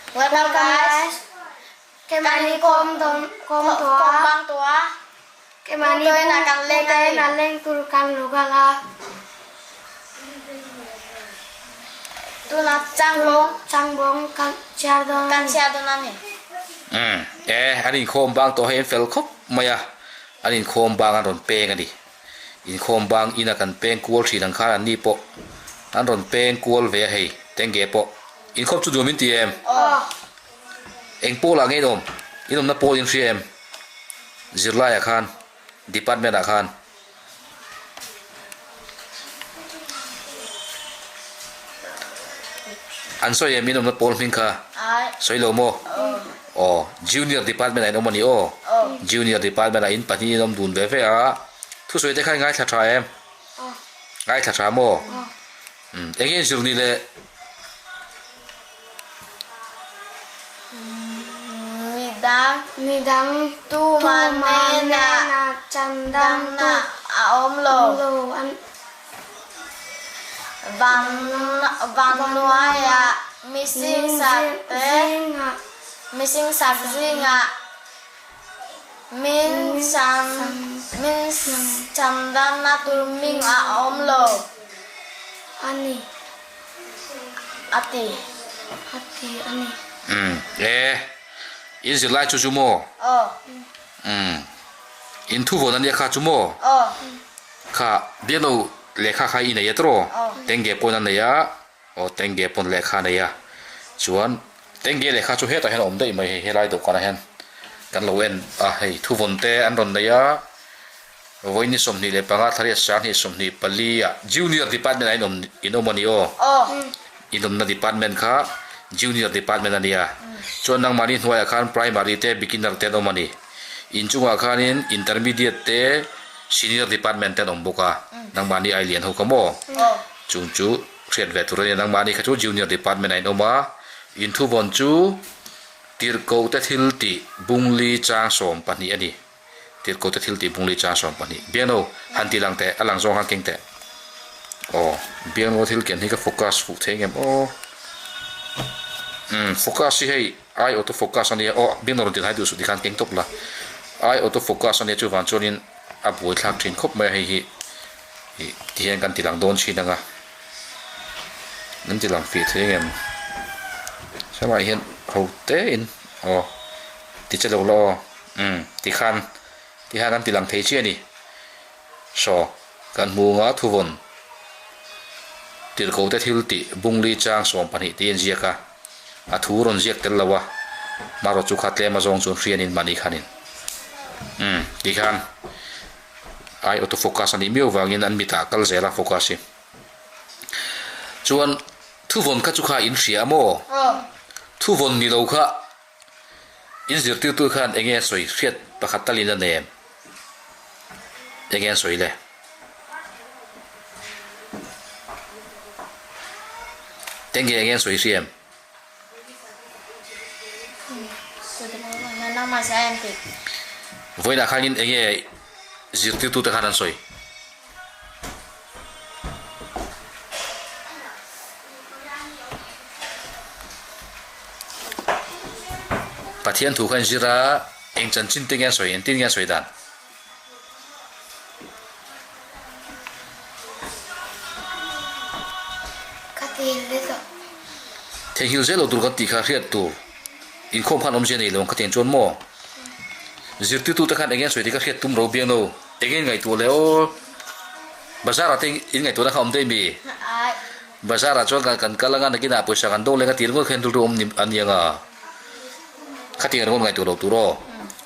Welcome guys. Kan inkhawm bang tawh a. Keimahni pute inah leng tur kan lo kal a. Tunah changbawng changbawng kan chhiar dawn a ni. Kan chhiar dawn a ni. Umm e an inkhawm bang tawh hei an fel khawp mai a, an inkhawm bang an rawn peng a ni. Inkhawm bang ina kan peng kual thin ang khan an ni pawh an rawn peng kual ve a hei tenge pawh inkhawm chu nuam in ti em? Aw. Eng pawl ah nge in awm? In awmna pawl in hria em? Zirlai ah khan, department ah khan. An sawi em in awmna pawl hming kha? Sawi lo maw? Aw, junior department ah in awm a ni aw. Junior department ah in pahnih in awm dun ve ve a. Thusawi te kha i ngaithla tha em? Ngaithla tha maw? Eng nge in zir ni le? Midang Midang tuma hnena chandam tu a awm lo. An Van vanhnuaia mihring sak te mihring sak zingah min chan min chandamna tur hming a awm lo. A ni. A ti. A ti a ni. Umm e, in zirlai chu chu maw? Aw. Umm, in thu vawn a nia kha chu maw? Aw. Kha, biakno lehkha kha i nei a tawh? Aw. Tenge pawn a nei a, aw tenge pawn lehkha a nei a. Chuan tenge lehkha chu hetah hian a awm daih mai hei helai dawhkanah hian kan lo en a hei thu vawn te an rawn nei a. Vawiin 25 thla riat sanghnih 24 ah Junior Department ah in awm in awm a ni aw. In awmna department kha Junior Department a nia. Chuan nangmahni hnuaiah khan Primary te Beginner te an awm a ni. Inchungah khanin Intermediate te Senior Department te an awm bawk a. Nangmahni ai lian ho kha maw? Chung chu hriat ve tur a nia. Nangmahni kha chu Junior Department ah in awm a. Inthuvawn chu Tirhkoh te thil tih bungli chang 12 a ni. Tirhkoh te thil tih bungli chang 12. Biangno, han ti lang teh, a lang zawng khan keng teh. Aw, Biangno thil ken hi ka focus fuh thei ngem aw. Umm, focus hi hei ai auto focus a nia, aw Biangno rawn ti hnai duh suh tikhan keng tawp la. Ai auto focus a nia chuvang chuanin a buai thlak thin khawp mai a hei hi. Ih, tihian kan ti lang dawn thin ang a. An ti lang fih thei ngem. Helaiah hian ho te in, aw ti che lo la aw. Umm, tikhan, tikhan an ti lang thei chiah a ni. Saw, kan hmu nga thuvawn tirhkoh te thil tih bungli chang 12 tih a inziak a, a thu rawn ziak tel lo a, hmarawh chu kha tlem azawng chuan hrianin mahni khanin. Umm, tikhan ai auto focus a nih miau vangin an mitah kal zel a focus hi. Chuan thuvawn kha chu kha in hria a maw? Thuvawn ni lo kha. In zirtirtu khan enge a sawi hriat pakhat talin a nem? Enge an sawi le? Enge enge an sawi hria em? Vawiinah khanin enge zirtirtute khan an sawi? Pathian thu kha in zir a, eng chanchin te nge an sawi, engtin nge an sawi dan? Ka theihnghilh zel lo. Theihnghilh zel lo tur kan tih kha hriat tur inkhawm khan awmzia nei lo ang ka tiang chuan maw? Zirtirtute khan eng nge an sawi tih kha hriat tum ro biang lo. Eng nge ngaihtuah le aw? Bazar ah te in ngaihtuahna kha awm daih mi? Bazar ah chuan kan kal anga nakinah pawisa kan dawng leng a tir ngawt kha rilru awm a ni anga khatiang ringawt ngaihtuah loh tur aw.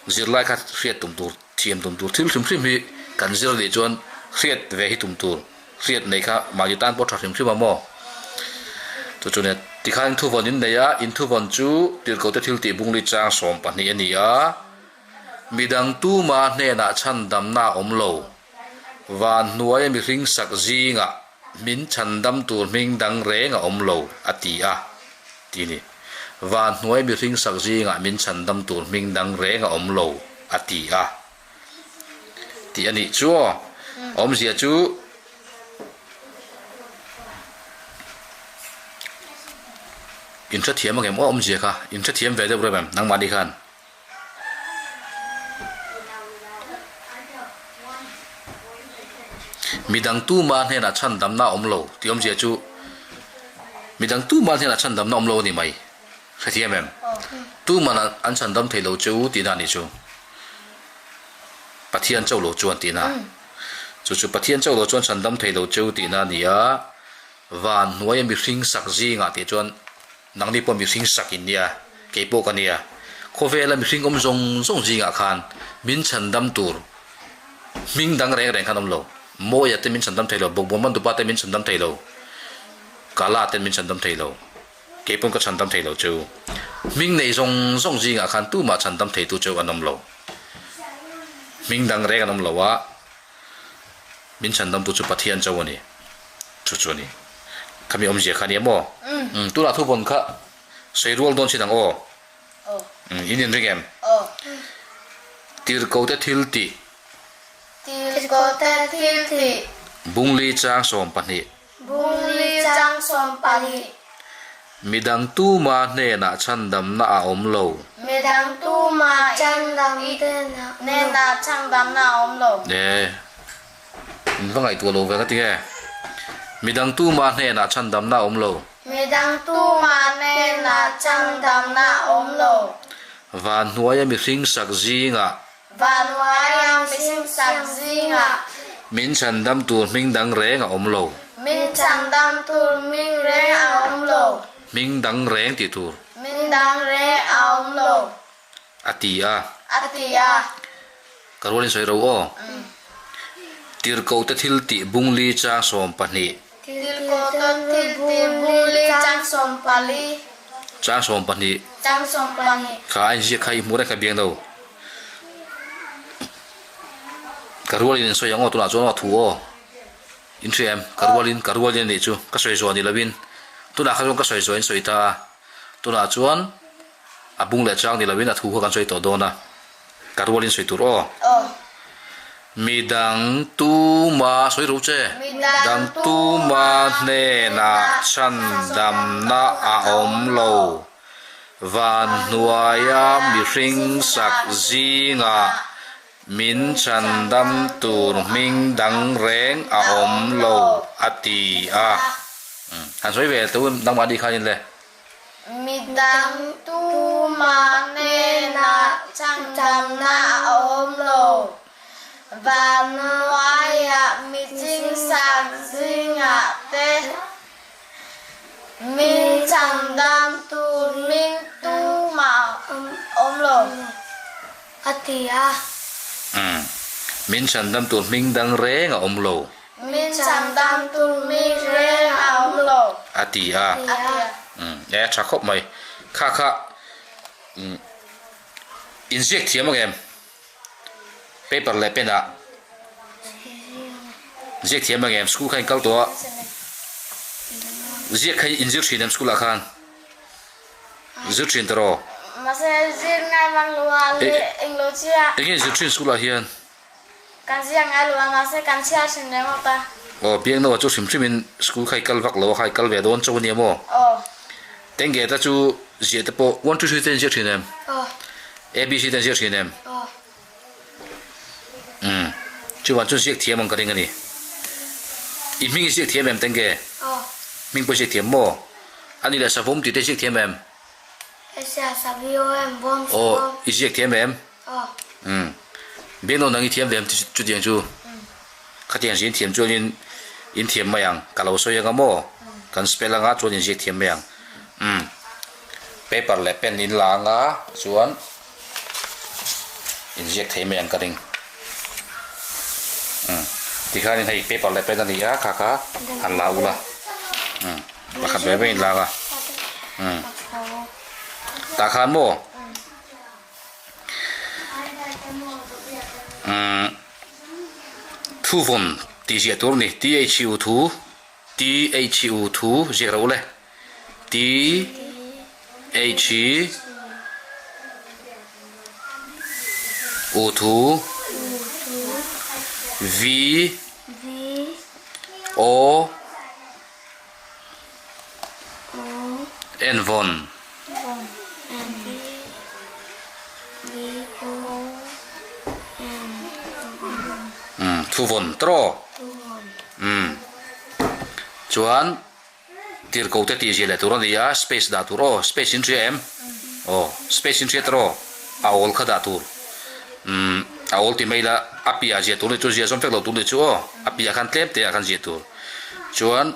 Zirlai kha hriat tum tur, thiam tum tur thil hrim hrim hi kan zir anih chuan hriat ve hi tum tur, hriat nei kha mahni tan pawh tha hrim hrim a maw? Chu chu nia tikhan inthuvawn in nei a, inthuvawn chu tirhkoh te thil tih bungli chang 12 a ni a. Midang tuma hnenah chhandamna a awm lo. Van hnuaia mihring sak zingah min chhandam tur hming dang reng a awm lo, a ti a, ti ni. Van hnuaia mihring sak zingah min chhandam tur hming dang reng a awm lo, a ti a, tih a nih chu aw. Awmzia chu. In hrethiam ang em aw awmzia kha in hrethiam ve deuh reuh em nangmahni khan. Midang tuma hnenah chhandamna a awm lo tih awmzia chu midang tuma hnenah chhandamna a awm lo a ni mai. Hrethiam em? Tuman an chhandam thei lo che u tihna a nih chu. Pathian chauh lo chuan tihna. Chu chu Pathian chauh lo chuan chhandam thei lo che u tihna a ni a, van hnuaia mihring sak zingah tih chuan nangni pawh mihring sak in nia, kei pawh ka nia. Khawvela mihring awm zawng zawng zingah khan min chhandam tur hming dang reng reng khan awm lo. Mawia te min chhandam thei lo, Bawkbawn Mandupa te min chhandam thei lo, Kala ten min chhandam thei lo. Kei pawn ka chhandam thei lo cheu. Hming nei zawng zawng zingah khan tumah chhandam theitu cheu an awm lo. Hming dang reng an awm lo a, min chhandamtu chu Pathian chau a ni. Chu chu a ni. Khami awmzia kha a ni em aw? Umm, tunah thuvawn kha sawi rual dawn chin ang aw? Umm, in inring em? Tirhkote thil tih. Tirhkote thil tih. Bungli chang 12. Bungli chang 12. Midang tuma hnenah chhandamna a awm lo. Midang tuma hnenah chhandamna a awm lo. E, in va ngaihtuah lo ve ka ti nge. Midang tuma hnenah chhandamna a awm lo. Midang tuma hnenah chhandamna a awm lo. Van hnuaia mihring sak zingah. Vanhnuaia mihring sak zingah. Min chhandam tur hming dang reng a awm lo. Min chhandam tur hming reng a awm lo. Hming dang reng tih tur. Hming dang reng a awm lo. A ti a. A ti a. Ka rualin sawi ro aw. Tirhkohte thil tih bungli chang 12. Tirhkohte thil tih bungli chang 14. Chang 12. Chang 12. Kha a inziak kha i hmu reng kha biang lo. Ka rualin in sawi ang aw tunah chuan aw thu aw. In hria em? Ka rualin ka rualin a nih chu ka sawi zuah ni lovin tunah kha chuan ka sawi zuah in sawi ta a. Tunah chuan a bung leh chang ni lovin a thu kha kan sawi tawh dawn a. Ka rualin sawi tur aw. Midang tuma sawi ro che. Midang tuma hnenah chhandamna a awm lo. Van hnuaia mihring sak zingah min chhandam tur hming dang reng a awm lo, a ti a. Han sawi ve teu nangmahni khanin le. Midang tuma hnenah chhandamna a awm lo. Van hnuaiah mihring sak zingah te. Min chhandam tur min tumah awm lo, a ti a. Umm, min chhandam tur hming dang reng a awm lo. Min chhandam tur hming reng a awm lo. A ti a. A ti a. Umm, e a tha khawp mai. Kha kha, umm, inziak thiam ang em? Paper leh pen ah ziak thiam ang em school kha in kal tawh a ziak kha in zir thin em school ah khan zir thin ta rawh Mahse zir ngai mang lo a leh eng lo chiah. Eng nge zir thin school ah hian? Kan ziak ngai lo a mahse kan chhiar thin reng awk a. Aw Biangnoa chu hrim hrim in school kha i kal vak lo a kha i kal ve dawn chauh a nia maw? Aw. Tengge ta chu ziah te pawh one two three te in ziak thin em? Aw. ABC te an ziak thin em? Aw. Umm. Chuvan chuan ziak thiam ang ka ring a ni. I hming i ziak thiam em Tengge? Aw. Hming pawh i ziak thiam maw? A ni leh savawm tih te i ziak thiam em? Asia savio em bawm Aw, savawm. i ziak thiam em? Aw. Umm. Biaknawn nang i thiam ve em chutiang chu? Khatiang zin thiam chuanin in thiam mai ang. Ka lo sawi anga maw? Kan spell anga chuan in ziak thiam mai ang. Umm. Paper leh pen in la anga chuan in ziak thei mai ang ka ring. Umm. Tikhanin hei paper leh pen a ni a kha kha han la ula. Umm. Pakhat ve ve in la anga. Umm. Tah khan maw? Umm. Thuvawn tih ziah tur a ni. T-H-U thu T-H-U thu ziak ro le. T-H-U thu V-O. En vawn. Umm thu vawn tawh. Umm chuan tirhkoh te tih zia leh tur a ni a space dah tur aw space in hria em aw space in hria tawh a awl kha dah tur umm a awl ti mai ila a piah zia tur ni chu zia zawm vek lo tur ni chu aw a piah khan tlem te ah khan zia tur chuan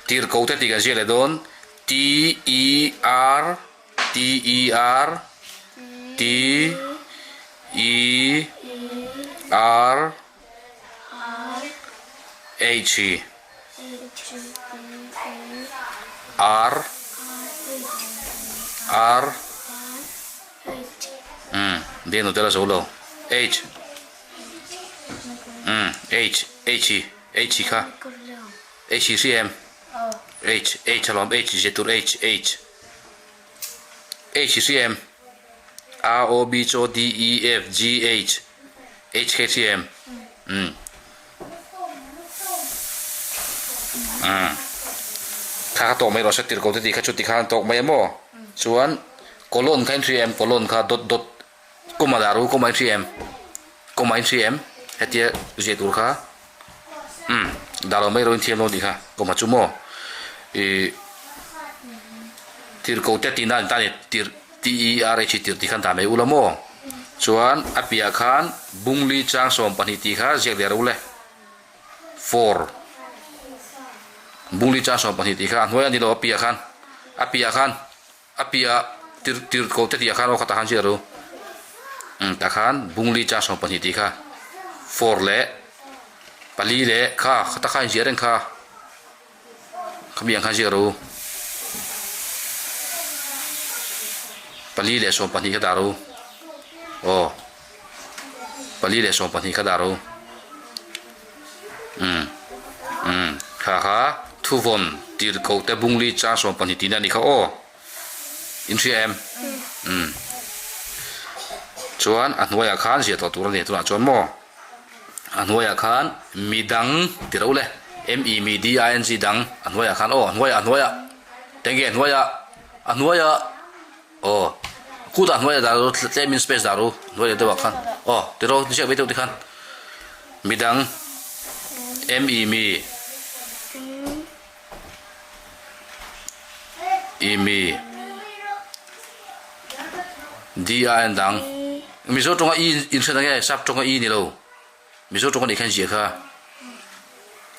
tirhkoh te tih kan zia leh dawn T E R T E R T E R H R R umm deng lo tel a zo lo H umm H H H kha H hi hria em H H alawm H zia tur H H H hi hria em R O B C O D E F G H H kha hi hria em umm umm kha kha tawk mai rawh se tirh ko te tih kha chuti khan a tawk mai a maw chuan colon kha in hria em colon kha dot dot comma dah ru comma in hria em comma in hria em hetia ziah tur kha. Umm dah lo mai ro in thiam lo nih kha kawmha chu maw ih tirhkoh te tihna an ta ni tirh T E R H tirh tih khan dah mai ula maw chuan a piah khan bungli chang 12 tih kha ziak leh ro le for bungli chang 12 tih kha a hnuai a ni lo a piah khan a piah khan a piah tirh tirhkoh te tih ah khan aw khatah khan zir ru umm tah khan bungli chang 12 tih kha four leh pali leh kha khatah khan inziah reng kha khami ang khan ziak ru pali leh 12 kha dah ru aw pali leh 12 kha dah ru umm umm kha kha thuvawn tirhkoh te bungli chang 12 tihna a ni kha aw in hria em umm chuan a hnuaiah khan ziah tawh tur a ni tunah chuan maw a hnuaiah khan midang ti ro le m e m d i n g dang a hnuaiah khan aw a hnuaiah a hnuaiah tenge a hnuaiah a hnuaiah aw kutah hnuaiah dah ru tlemin space dah ru hnuai leh deuhah khan aw ti ro ziak ve deuh te khan midang m e m e m d i n dang mizo tawnga i in hriat ang e sap tawnga i ni lo mizo tawnga nih khan ziah kha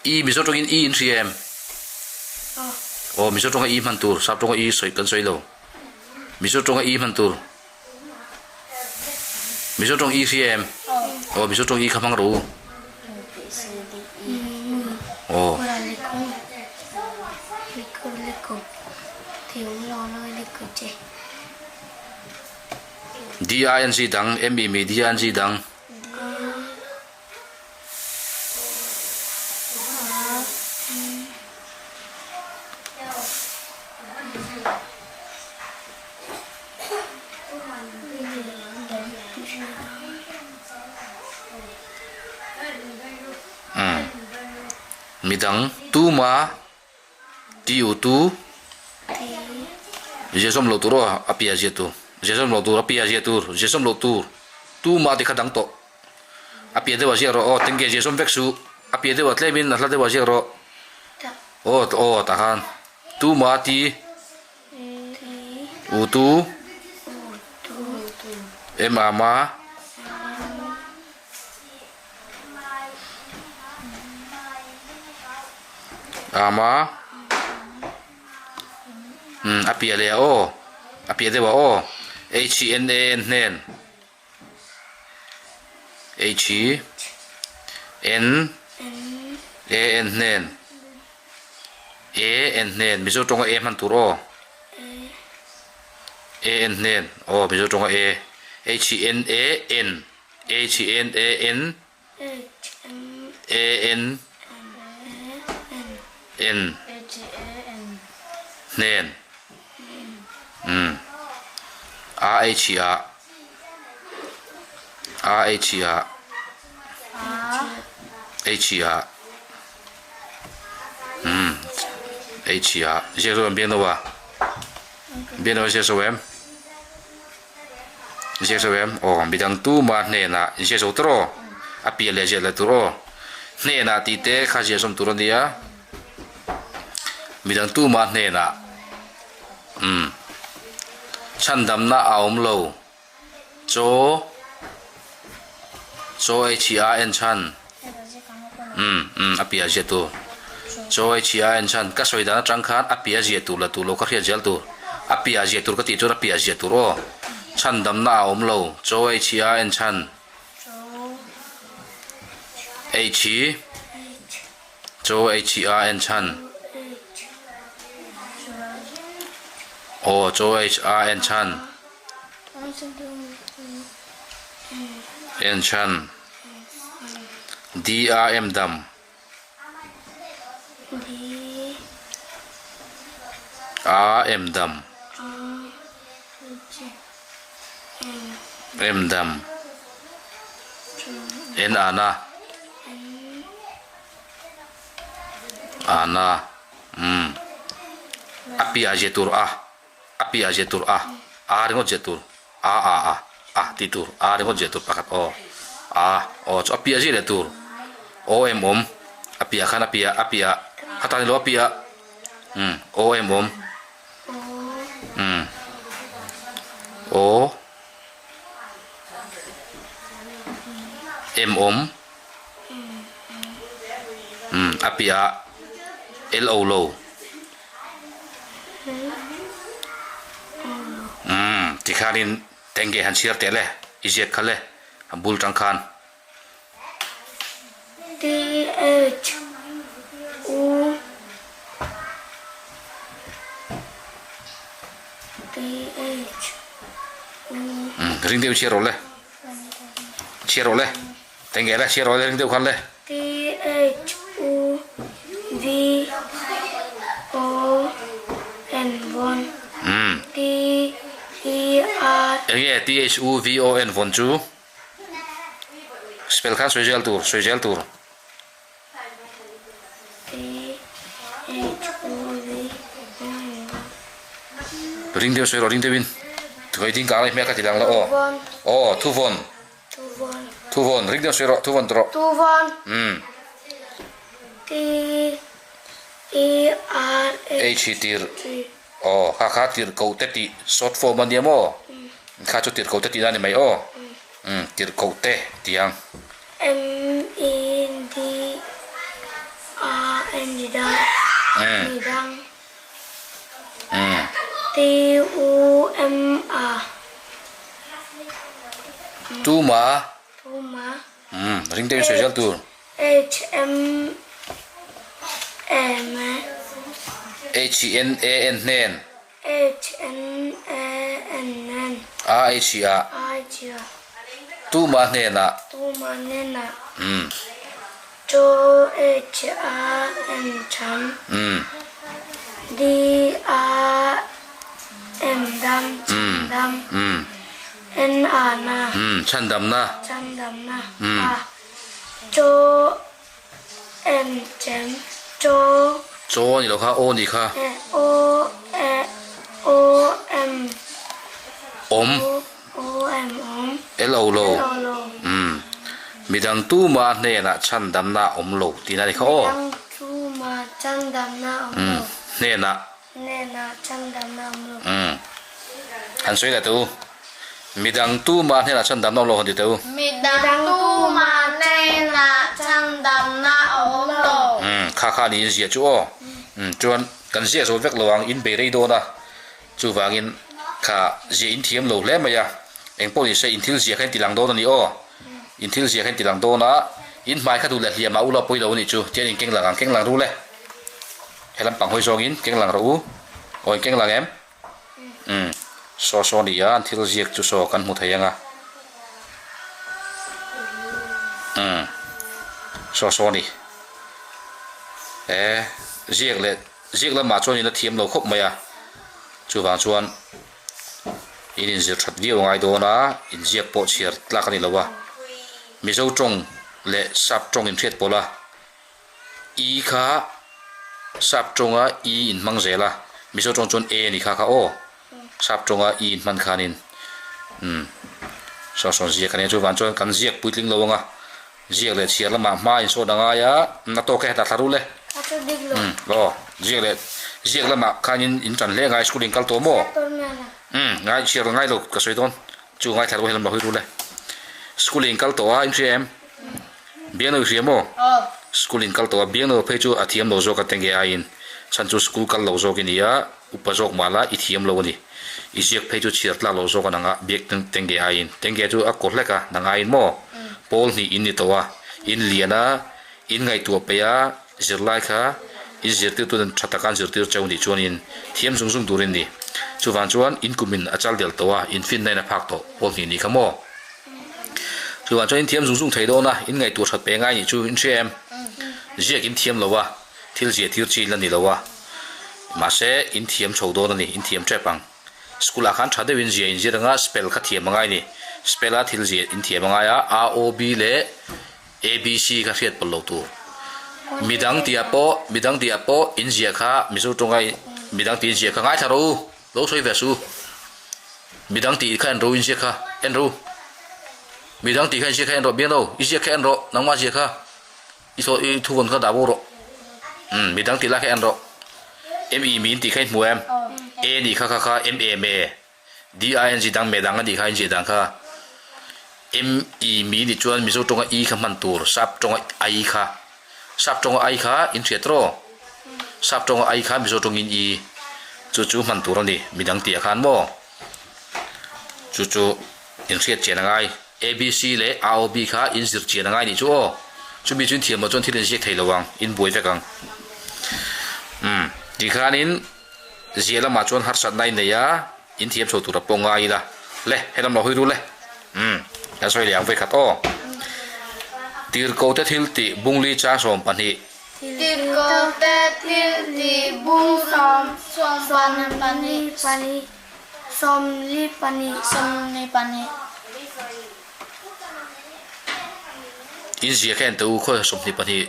i mizo tawngin i in hria em aw mizo tawnga i hman tur sap tawnga i sawi kan sawi lo mizo tawnga i hman tur mizo tawng i hria em aw mizo tawng i kha hmang rawh u aw D I N G dang M E M D I N G dang. Midang tuma ti u tu ziahzawm loh tur aw a piah ziah tur ziahzawm loh tur a piah ziah tur ziahzawm loh tur tuma ti kha dang tawh. A piah deuhah ziak rawh aw tengge ziah zawm vek suh a piah deuhah tlemin a hla deuhah ziak rawh aw aw tah khan tu ma ti u tu em a ma a ma umm a piah leh ah aw a piah deuhah aw h e n a n hnen. H E N A N hnen A N hnen Mizo tawnga A hman tur aw A N hnen aw Mizo tawnga A H E N A N H E N A N A N N hnen umm A H E A A H E A H E A umm H E A ziak zawk an biak no a. Bian ziak zo em? Ziak zo em? Aw midang tuma hnenah ziak zo tur aw. A piah leh ziah leh tur aw. Hnenah tih te kha ziah zawm tur a nia. Midang tuma hnenah umm chhandamna a awm lo. Chaw Chaw ei chhi a en chhan umm umm a piah ziah tur Chaw ei chhi a en chhan ka sawi dan atang khan a piah ziah tur la tur lo ka hriat zel tur a piah ziah tur ka tih chuan a piah ziah tur aw chhandamna a awm lo Chaw ei chhi a en chhan ei chhi Chaw ei chhi a en chhan aw chaw ei a en chhan. En chhan DRM dam RM dam M dam N ana ana umm a piah zia tur a. A piah ziah tur a, a ringawt ziah tur, a a a, a tih tur, a ringawt ziah tur pakhat aw, a aw chu a piah ziah leh tur, aw em awm, a piah khan a piah a piah a ta ni lo a piah umm aw em awm umm aw em awm umm a piah l o lo. Umm tikhanin tenge han chhiar teh le i ziak kha le a bul tang khan. T H U T H U Umm ring deuh chhiar rawh le chhiar rawh le tenge le chhiar rawh le ring deuh khan le. T H U V O N vawn T E R. Enge T H U V O N vawn chu spell khan sawi zel tur sawi zel tur. T H U V O N vawn. Ring deuh sawi rawh ring deuhin thuai ding kang lai hmel kha ti lang la aw aw thu vawn. Thu vawn, ring deuh sawi rawh, thu vawn rawh. Thu vawn. Umm. T E R H hi tir. Aw, kha kha tir ko te tih short form a nia maw? Kha chu tir ko te tih na ni mai aw. Umm, tir ko te tih ang. M E D A N G dang. Mi dang. Umm. T U M A. Tuma. Tuma. Umm, ring deuhin sawi zel tur. H M M. H N A N hnen. H N A N hnen. A H A. A H A. Tuma hnenah. Tuma hnenah. Umm. Chaw H A N cham. Umm. D A M dam chhan dam. Umm. N A na. Umm chhan dam na. Chhan dam na. A Chaw M chem chaw. Chaw ni lo kha O ni kha. E O E O M. Awm. O M awm. L O lo. L O lo. Umm. Midang tuma hnenah chhandamna a awm lo tihna a ni kha aw. Midang tuma chhandamna a awm lo. Umm. Hnenah. Hnenah chhandamna a awm lo. Umm. Han sawi leh teh u. Midang tuma hnenah chhandamna a awm lo han ti teh u. Midang tuma hnenah chhandamna a awm lo. Umm. Kha kha niin ziah chu aw. Umm. Chuan kan ziah zo vek lo ang in bei rei dawn a. Chuvangin kha ziah in thiam lo hle mai a, eng pawh ni se in thil ziah kha in ti lang dawn a ni aw. In thil ziah kha in ti lang dawn a, in hmai kha duh leh hliam ah ula pawi lo a nih chu, tian in keng lang ang, keng lang ru le. He lampang hawi zawngin keng lang rawh u, aw in keng lang em? Umm, saw saw ni a, an thil ziak chu saw kan hmu thei ang a. Umm, saw saw ni. E, ziak leh. Ziak lamah chuan in a thiam lo khawp mai a, chuvang chuan in inzir that viau a ngai dawn a, inziak pawh chhiar tlak a ni lo a. Mizo tawng leh sap tawng inhriat pawlh a, i kha sap tawnga i inhmang zel a, Mizo tawng chuan e ni kha kha aw. Sap tawnga i inhman khanin umm saw sawn ziak a nia chuvang chuan kan ziak puitling lo anga ziak leh chhiar lamah hma insawn a ngai a na tawk e hetah thla rul e umm aw ziak leh ziak lamah khanin in tan hle ngai school in kal tawh maw umm ngai chhiar ngai lo ka sawi dawn chu ngai thla rul helam lo hawi rul e school in kal tawh a in hria em Biangno i hria maw school in kal tawh a Biangno phei chu a thiam lo zawk a tenge aiin chhan chu school kal lo zawk i ni a. Upa zawk mah la i thiam lo a ni. I ziak phei chu chhiar tlak loh zawk a nang a, biak tenge aiin. Tenge chu a kaw hlek a, nang aiin maw? Pawl hnih in ni tawh a, in lian a, in ngaihtuah peih a, zirlai kha in zirtirtu nen tha taka an zirtir cheu nih chuanin thiam zung zung turin ni. Chuvang chuan in kumin a chal del tawh a, in finna in a phak tawh pawl hnih nih kha maw? Chuvang chuan in thiam zung zung thei dawn a, in ngaihtuah that peih ngai nih chu in hria em? Ziak in thiam lo a, thil ziahtir chi in la ni lo a. Mahse, in thiam chho dawn a ni, in thiam tep ang. School ah khan tha deuhin zia in zir anga spell kha thiam a ngai ni. Spell a thil zia in thiam a ngai a, A O B leh A B C kha hriat pawlh lo tur. Midang tih ah pawh, midang tih ah pawh in zia kha Mizo tawnga midang tih in zia kha ngaithla rawh u, lo sawi ve suh u. Midang tih kha en rawh u in zia kha, en rawh u. Midang tih kha in zia kha en rawh, biang lo, i zia kha en rawh, nangmah zia kha. I saw i thuvawn kha dah bo rawh. Umm midang tih lai kha en rawh. M i min tih kha i hmu em? A nih kha kha kha M A me. D I N G dang me dang a nih kha in ziah dan kha. M i mi nih chuan Mizo tawnga i kha hman tur sap tawnga ai kha. Sap tawnga ai kha in hriat rawh. Sap tawnga ai kha Mizo tawngin i chu chu hman tur a ni midang tih ah khan maw. Chu chu in hriat chian a ngai. ABC leh AOB kha in zir chian a ngai nih chu aw. Chumi chu in thiam loh chuan thil in ziak thei lo ang, in buai vek ang. Umm, ti khanin ziah lamah chuan harsatna in nei a, in thiam chho tur a pawh ngai ila. Le, helam lo hawi ru le. Umm, kan sawi leh ang vekhat aw. Tirhkote thil tih bungli chang 12. Tirhkote thil tih bung 12. 22. 22. In ziah kha en teh u, khawi 22.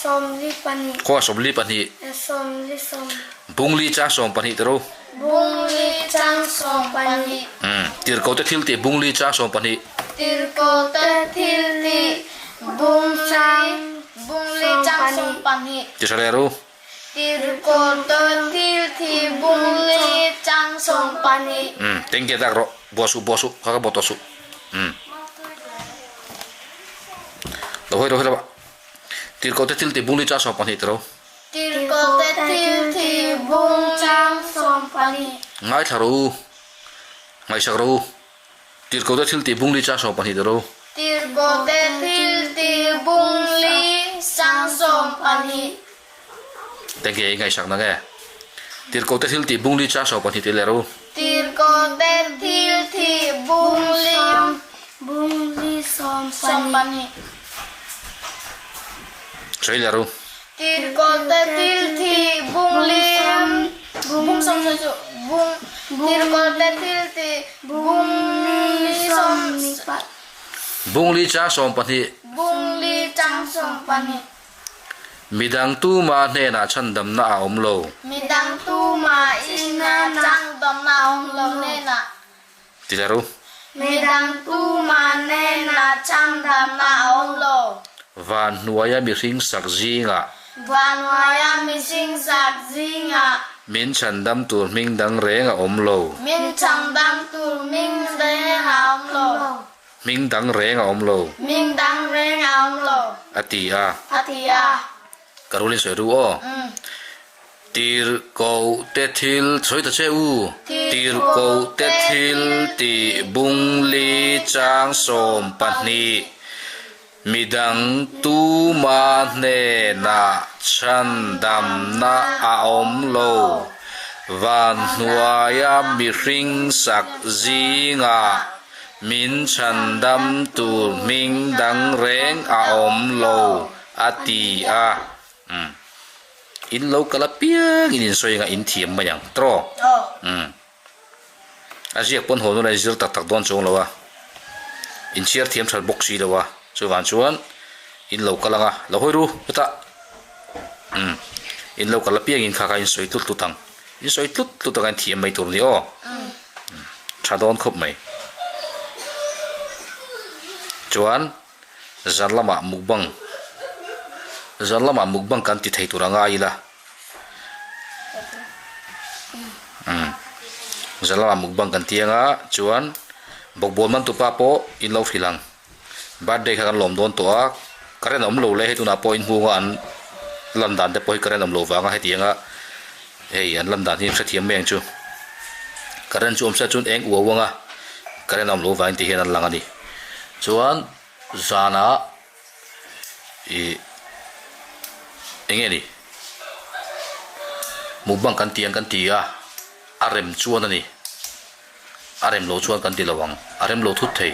22. Khawi 22. Sawmli sawm. Bungli chang 12 teh ru. Bungli chang 12. Umm, tirhkoh te thil tih bungli chang 12. Tirhkoh te thil tih bungli bungli chang 12. Ti tha leh ru. Tirhkoh thil thi bung li chang 12. Umm, tengke tak rawh, buah suh, buah suh, kha kha buah tawh suh. Umm. Lo hawi ro hawi lo ah. Tirhkoh te thil ti bung li chang 12 ti ro. Tirhkoh te thil thi bung chang 12. Ngaithla rawh u, ngaihsak rawh u. Tirhkoh te thil ti bung li chang 12 ti ro. Tirhkoh te thil ti bung li chang 12. Tenge i ngaihsak na nge? Tirhkoh te thil tih bung li chang 12 tih leh ro. Tirhkoh te thil tih bung li bung li 12. Sawi leh ro. Tirhkoh te thil tih bung li bung sawm sawi chu bung Tirhkoh te thil tih bung li sawm Bung li chang 12. Bung li chang 12. Midang tuma hnenah chhandamna a awm lo. Midang tuma ina chhandamna a awm lo hnenah. Ti la ru. Midang tuma hnenah chhandamna a awm lo. Van hnuaia mihring sak zingah. Van hnuaia mihring sak zingah. Min chhandam tur hming dang reng a awm lo. Min chhandam tur hming reng a awm lo. Hming dang reng a awm lo. Hming dang reng a awm lo. A ti a. A ti a. Ka rulin sawi ru aw. Tirhkoh te thil sawi ta che u. Tirhkoh te thil tih bung li chang 12. Midang tuma hnenah chhandamna a awm lo. Van hnuaia mihring sak zingah min chhandam tur hming dang reng a awm lo, a ti a. Umm. In lo kal apiangin in sawi anga in thiam mai ang, tawh? Umm. A ziak pawn haw nula i zir tak tak dawn chuang lo a, in chhiar thiam that bawk si lo a, chuvang chuan in lo kal ang a, lo hawi ru hetah umm in lo kal apiangin kha kha in sawi tlut tlut ang. In sawi tlut tlut anga in thiam mai tur a ni aw. Tha dawn khawp mai. Chuan zan lamah mukbang zan lamah mukbang kan ti thei tur a ngai ila. Umm zan lamah mukbang kan ti anga chuan bawkbawn man tupa pawh in lo hrilh ang. Birthday kha kan lawm dawn tawh a, current a awm lo le hei tunah pawh inhmunga an lan dan te pawh hi current awm lo vanga hetianga hei an lan dan hi hrethiam mai ang chu. Current chu awm se chuan eng uau anga current a awm lo vangin ti hian an lang a ni. Chuan zanah ih eng nge ni mukbang kan ti ang kan ti a, a rem chuan a ni. A rem lo chuan kan ti lo ang, a rem lo thut thei.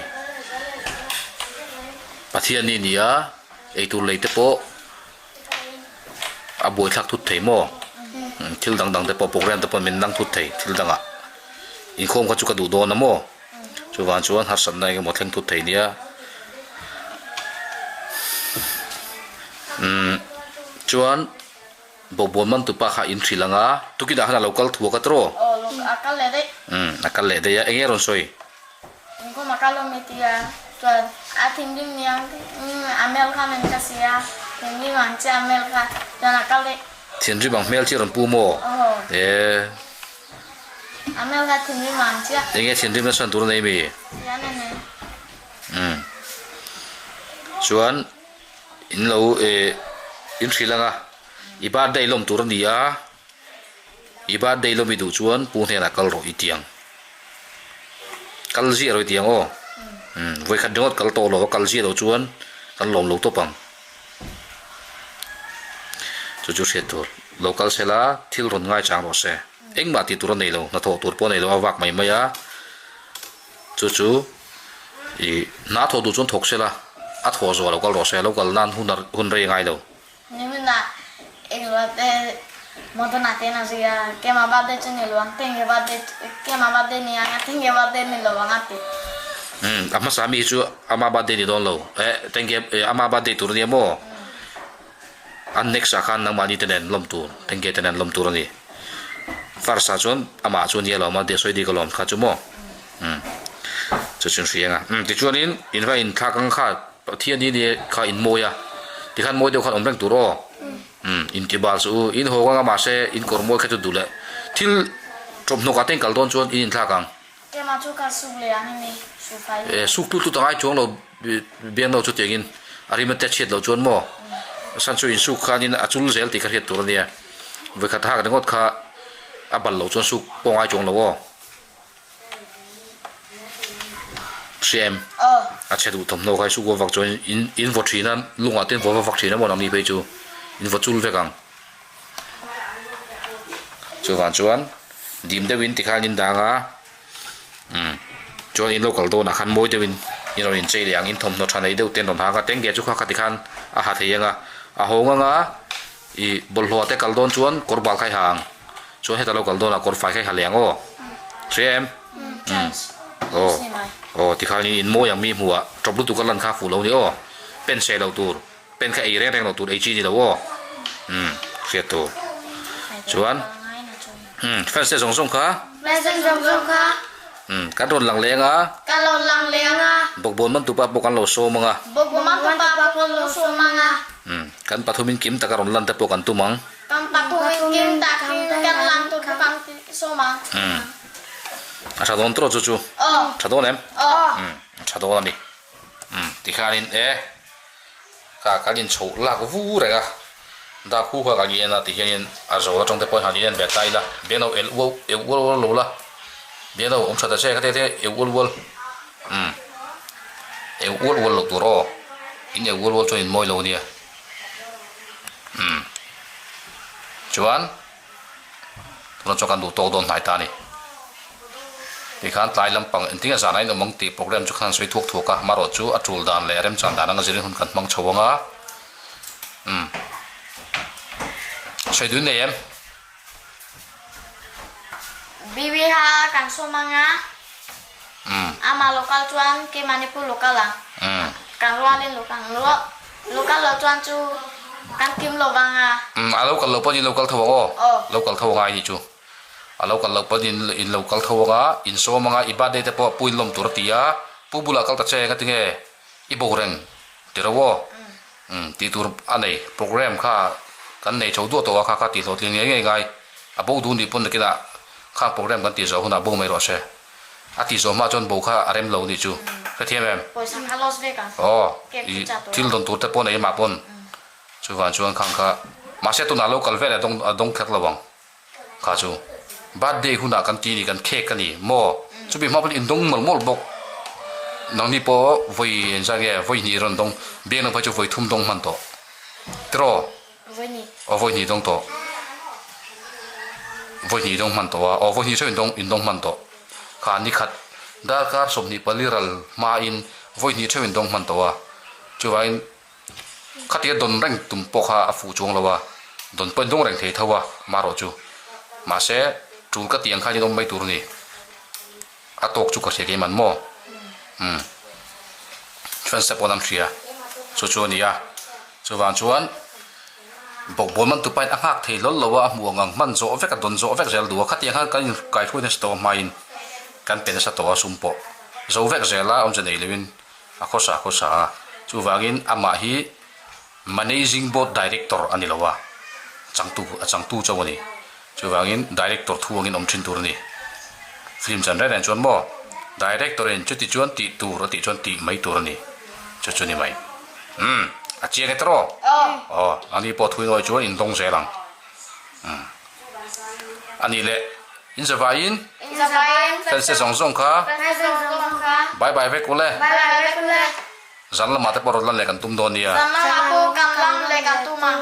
Pathian ni nia eitur lei te pawh a buaithlak thut thei maw? Thil dang dang te pawh program te pawh min dang thut thei thil dangah. Inkhawm kha chu ka duh dawn a maw? Chuvang chuan harsatna eng emaw thleng thut thei nia. Umm chuan. Bawkbawn man tupa kha in hrilh ang a, tukinah khan a lo kal thuak a tiraw? Aw, lo a kal leh daih. Umm, a kal leh daih a, enge rawn sawi? Inkhawm a kal awm i tia, chuan a thinrim niang a hmel kha min ka si a, thinrim ang chiah a hmel kha, chuan a kal daih. Thinrim ang hmel chiah rawn pu maw? Aw. Ee. A hmel kha thinrim ang chiah. Enge thinrim na chhan tur a nei mi? Tian a nei. Umm. Chuan. In lo eh in hrilh ang a, i birthday lawm tur a ni a, i birthday lawm i duh chuan pu hnenah kal rawh i ti ang. Kal ziah rawh i ti ang aw. Umm vawikhat ringawt kal tawh lo a kal ziah loh chuan kan lawm lo tawp ang. Chu chu hriat tur. Lo kal se la thil rawn ngaichang rawh se. Engmah tih tur a nei lo, hnathawh tur pawh a nei lo a vak mai mai a. Chu chu i hna thawh duh chuan thawk se la, a thawh zawh lo kal rawh se, lo kal nan hun hun rei a ngai lo. Ni hunah englo te motor na te na zui a, kema birthday chu ni lo ang, tenge birthday kema birthday ni ang a, tenge birthday ni lo ang a ti. Umm a hmasa mi hi chu ama birthday ni dawn lo, eh tenge ama birthday tur a nia maw? An next ah khan nangmahni te nen lawm tur, tenge te nen lawm tur a ni. First ah chuan amah chu nia lawm a, sawi dik alawm kha chu maw? Umm chu chu hria anga. Umm tichuanin in va inthlak ang kha Pathian hi nia kha in mawi a, tikhan mawi deuh khan awm reng tur aw. Umm in ti bal suh u, in haw anga mahse in kawr mawi kha chu duh leh thil thawmhnaw ah te in kal dawn chuan in inthlak ang. Kema chu ka suk leh ang emi su fai. E suk tlut tlut angai chuang lo biangno chu tiangin a rim a te chhiat loh chuan maw san chu insuk khanin a chul zel tih ka hriat tur ania vawikhat hak ringawt kha a bal loh chuan suk pawh ngai chuang lo aw. Hria em? A chhe duh thawmhnaw kha i suk vak chuan in in vaw thin a lungah te in vaw vak thin a maw nangni phei chu in vaw chul vek ang. Chuvang chuan dim deuhin tikhan in dang a umm chuan in lo kal dawnah khan mawi deuhin in rawn inchei leh ang in thawmhnaw tha nei deuh te an rawn hak a tengge chu kha kha tikhan a ha thei ang a a hawng anga ih bawlhhlawh te kal dawn chuan kawr bal kha i ha ang chuan heta lo kal dawnah kawr fai kha i ha leh ang aw hria em umm aw aw tikhan in in mawi ang mi hmuh ah tawp lutuk a lan kha fuh lo ni aw pen seh loh tur. Pen kha ei reng reng loh tur ei chi ni lo aw. Umm hriat tur. Chuan umm fans te zawng zawng kha. Fans te zawng zawng kha. Umm kan rawn lang leng a. Kan rawn lang leng a. Bawkbawn man tupa pawh kan lo sawm ang a. Bawkbawn man tupa pawh kan lo sawm ang a. Umm kan pathumin kim taka rawn lan te pawh kan tum ang. Kan pathumin kim takin kan lan tur pawh kan sawm ang. Umm a tha dawn tawh chu chu. Aw. Tha dawn em? Aw. Umm a tha dawn a ni. Umm tikhanin e kha kan inchho lak vu reng a dak hu kha kan en a tihianin a zo atang te pawh han in en ve ta ila biang lo el uau eu ual ual lo la biang lo awm tha ta che kha te te eu ual ual umm eu ual ual loh tur aw in eu ual ual chuan in mawi lo ania umm chuan. Tunah chuan kan duh tawk dawn hnai ta a ni. Tikhan tlai lampang engtin nge zan a inawm ang tih program chu khan sawi thuak thuak a, amaherawh chu a tul dan leh remchan dan anga zirin hun kan hmang chho ang a. Umm. Sawi dun nei em? BBH kan sawm ang a. Umm. Ama local chuan keimahni pawh local ang. Umm. Kan rualin local ang. Local lo chuan chu kan kim lo vang a. Umm a local lo pawh ni local tho ang aw. Aw. Local tho angai nih chu. A lo kal loh pawn in in lo kal tho anga, in sawm anga i birthday te pawh pu in lawm tur a ti a, pu bulah kal ta che enga tinge i bo reng ti ro aw. Umm tih tur a nei program kha kan nei tho duah tawh a kha kha tih hlawhtling ngei ngei ngai a bo duh nih pawn nakinah khang program kan tih zawh hunah bo mai rawh se. A tih zawh hma chuan bo kha a rem lo nih chu hrethiam em? Pawisa kha loss vek ang. Aw Cake i chu chah tur thil a. dawn tur te pawh nei mah pawn chuvang chuan khang kha mahse tunah lo kal vel a dawng a dawng kher lo ang kha chu birthday hunah kan ti ni kan cake a ni maw chumi hma pawn in dawng mawlh mawlh bawk nangni pawh vawi engzah nge vawi hnih rawn dawng biak nang phei chu vawi thum dawng hman tawh tiraw? Vawi hnih. Aw vawi hnih dawng tawh. Vawi hnih dawng hman tawh a, aw vawi hnih theuh in dawng in dawng hman tawh. Kha ni khat darkar 24 ral hmain vawi hnih theuh in dawng hman tawh a, chuvangin khatia dawn reng tum pawh kha a fuh chuang lo a, dawn pawh in dawng reng thei tho a marawh chu. Mahse tul ka tih ang khan in awm mai tur a ni. A tawk chu ka hria kei man maw? Umm. Chuan step pawn an hria. Chu chu a ni a. Chuvang chuan bawkbawn man tupain a nghak thei hlawl lo a, a hmuh ang ang hman zawh vek a, dawn zawh vek zel duh a. Khatiang khan kan inkaihruai nasa tawh a hmain kan pe nasa tawh a sum pawh zo vek zel a, awmze nei loin a khawsa khawsa a. Chuvangin amah hi Managing Board Director a ni lo a, changtu a changtu chauh a ni. Chuvangin Director thu angin awm thin tur a ni. Film chan reng reng chuan maw Director in chuti chuan tih tur a tih chuan tih mai tur a ni. Chu chu ni mai. Umm a chiang e tawh. Aw ani pawh thui nawi chuan in dawng zel ang. Umm a nih leh in zavaiin In zavaiin fans te zawng zawng kha fans te zawng zawng kha bye bye vek ule. Bye bye vek ule. Zan lamah te pawh rawn lan leh kan tum dawn nia. Zan lamah pawh kan lam leh kan tum a.